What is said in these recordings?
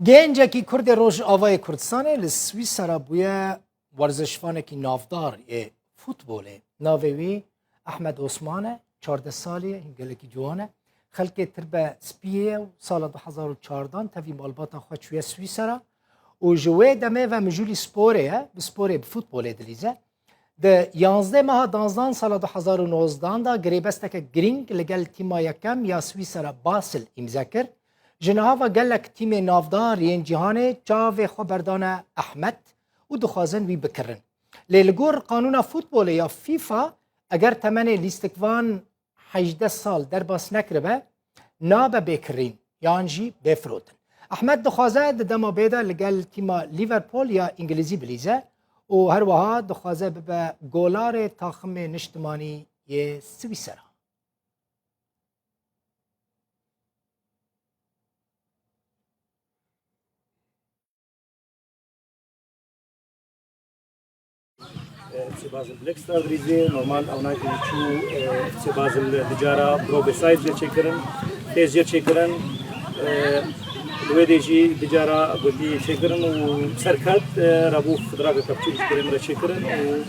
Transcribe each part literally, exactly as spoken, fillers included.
Gencekî Kurd ê Rojavayê Kurdistanê li Swîsera bûye werzişvanekî navdar ê futbolê. Navê wî Ehmed Osman e, çardeh salî ye, gelekî ciwan e. Xelkê tirbe spiyê ye û sala du hezar û çardan tevî malbata xwe çûye Swîsera û ji wê demê ve mijûlî sporê ye, bi sporê, bi futbolê dilîze. Di yanzdeh meha danzdan sala du hezar û nozdan de girêbesteke girîng li gel tîma yekem ya Swîsera Basel îmze kir. Ji niha ve gelek tîmê navdar yên cîhanê çavê xwe berdane Ehmed û dixwazin wî bikirin. Lê li gor qanûna futbolê ya FIFA, eger temenê lîstikvan hejdeh sal derbas nekiribe, nabe bêkirîn yan jî bêfirotin. Ehmed dixwaze di dema bê de li gel tîma Liverpool ya Îngilîzî bilîze û her wiha dixwaze bibe golarê taximê niştimanî yê Swîsera. F C Basel Black Star dirîzê, normal ew nayê ku çû, e, F C Basel di cara Brobe Side jê çêkirin, têz jê çêkirin, e, li wê dê jî di cara gotî çêkirin û serket, e, rabû fidrake kapçî ji kirê min re çêkirin û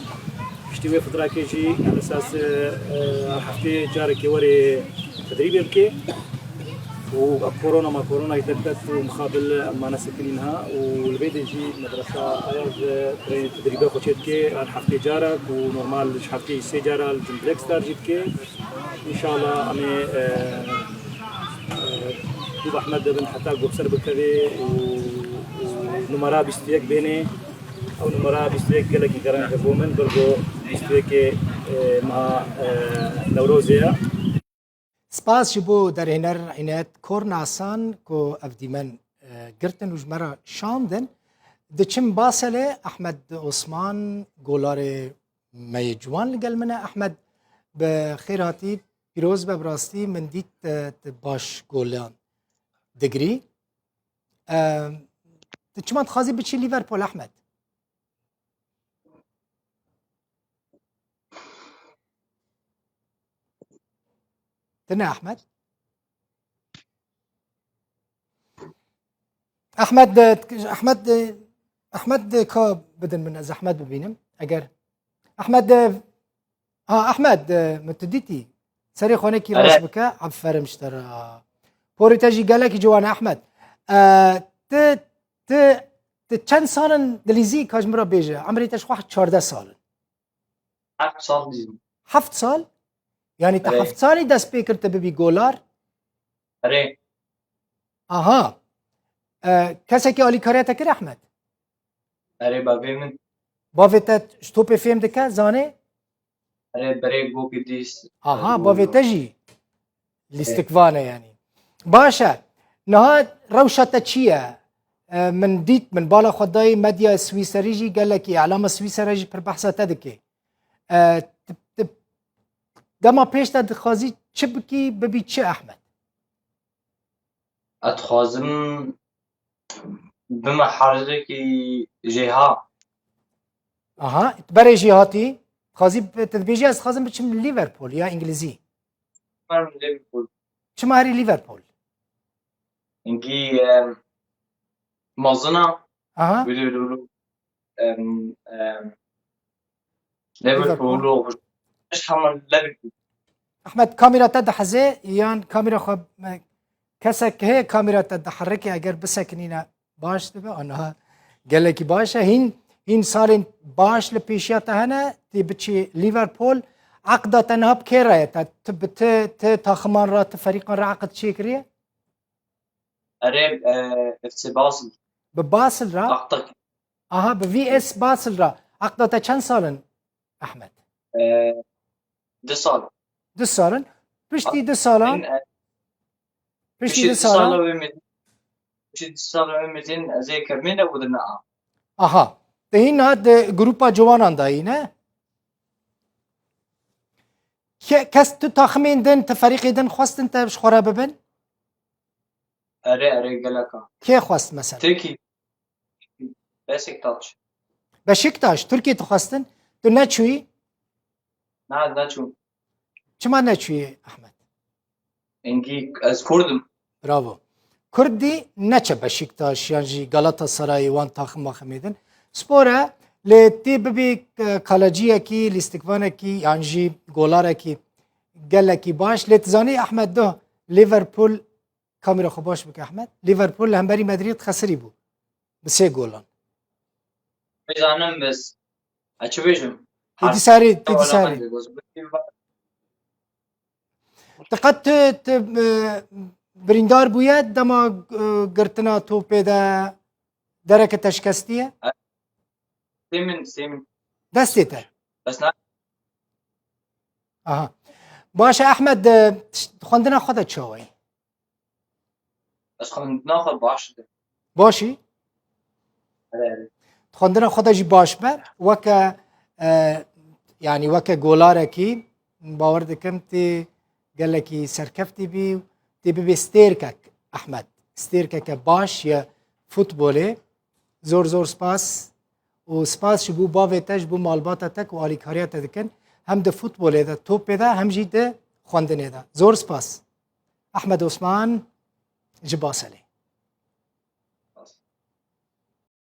piştî wê fidrakê jî esas, e, e, heftê carekê werê tedrîbê bike. û korona ma koronayê derket û mixabil em mane sekinî niha û li vê de jî medresa Ayaz, e, tedrîbê xwe çê dike her heftê carak û normal ji hefteyê sê cara li Black Star jî dike. Înşallah em ê, e, e, dû bi Ehmed de bin heta ku bi ser bikeve û, û numara bîst û yek bêne. Ew numara bîst û yek gelekî gereng e bo min, bir ku bîst û yekê, e, meha, e, Newrozê ye. Spas ji bo derhêner Înayet Kornasan ku ev dîmen, e, girtin û ji me re şandin. Diçim Baselê, Ehmed Osman, golarê me yê ciwan li gel min e. Ehmed, bi xêr hatî, pîroz be, bi rastî min dît, e, tu baş golan digirî. E, tu çima dixwazî biçî Liverpool, Ehmed? Tine Ahmet. Ahmet de, Ahmet de, Ahmet de ka bidin min, ez Ahmet bibînim. Eger Ahmet de, ha, Ahmet de, min tu dîtî. Serê xwenekî Ere. Rast bike, aferin ji te re. Porê te jî gelekî ciwan e, Ahmet. E, ti, ti, ti çend sal in dilîzî, ka ji min re bêje. Emrê te ji xwe çardeh sal in. Heft sal dîzim. Heft sal? Yani te Erê. Heft salî dest pê kir te bibî golar? Erê. Aha. E, kesekî alîkariya te kir Ehmed? Erê, bavê min. Bavê te ji topê fêm dike, zanê? Erê, berê gokê dîst. Aha, bavê te jî lîstikvan e yani. Baş e. Niha rewşa te çi ye? E, min dît, min bala xwe dayî medya Swîserî jî gelekî, îlama Swîserê jî pir behsa te dike. E, tu, tu, dema pêş de dixwazî çi bikî, bibî çi, Ehmed? Ez dixwazim bime herzekî jêha. Aha, berê jêhatî. Dixwazî, tu dibêjî ez dixwazim biçim Liverpool ya Îngilîzî. Liverpool. Çima herî Liverpool? Îngî, em, mezin a. Aha. Wilo, wilo, wilo. Em, em, Liverpool. Liverpool. Wilo. Eş hemen Liverpool. Ehmed, kamera te diheze yan kamera xwe, e, kesek heye kamera te diherike, eger bisekinîne baş dibe. Aniha gelekî baş e. Hîn, hîn salên baş li pêşiya te hene, tê biçî Liverpool. Eqda te niha bi kê re ye? Te, tu bi ti, ti taximan re, ti ferîqan re eqd çêkiriye? Erê, e, F C Basel. Bi Basel re? Aktak. Aha, bi V S Basel re. Akda te çend sal in, Ehmed? E, du sal. Du sal in. Piştî du salan, in, e, piştî piştî du du salan sala wê metin, piştî du sala wê metin, ez ê kevmê ne bû di ne a. Aha. Te hîn niha di grupa ciwanan de yî, ne? Ke-, kes tu taximên din, tu ferîqê din xwestin te ji xwe re bibin? Erê, erê, geleka. Kê xwest mesela? Tirkî. Beşiktaş. Beşiktaş, Tirkî tu xwestin? Tu neçûyî? Na, neçûm. Çima neçûyî, Ehmed? Engî, ez Kurd im. Bravo. Kurdî neçe Beşiktaş yan jî Galatasarayê wan taxim maximê din. Spor e, lê tê bibî, e, kaleciyekî, lîstikvanekî yan jî golarekî gelekî baş. Lê tu zanî Ehmed Doh, Liverpool, kamera xwe baş bike Ehmed. Liverpool li hemberî Madrid xesirî bû. Bi sê golan. Bizanim biz. Açı bêjim. Tê dîsarî, tê dîsarî. Diqet tu, tu, e, birîndar bûye dema, e, girtina topê de dereke te şikestiye? Sêmin, sêmin. Destê te. Bes na. Aha. Baş e Ehmed, e, xwendina xwe de çawa ye? Ez xwendina xwe baş dikim. Başî? Erê, erê. Xwendina xwe de jî baş be. Weke, e, yanî weke golarekî bawer dikim tê gelekî serkeftî bî, tê bibê stêrkek Ehmed. Stêrkeke baş ye futbolê. Zor zor spas. Û spas ji bo bavê te, ji bo malbata te ku alîkariya te dikin. Hem di futbolê de, topê de, hem jî di xwendinê de. Zor spas. Ehmed Osman ji Baselê.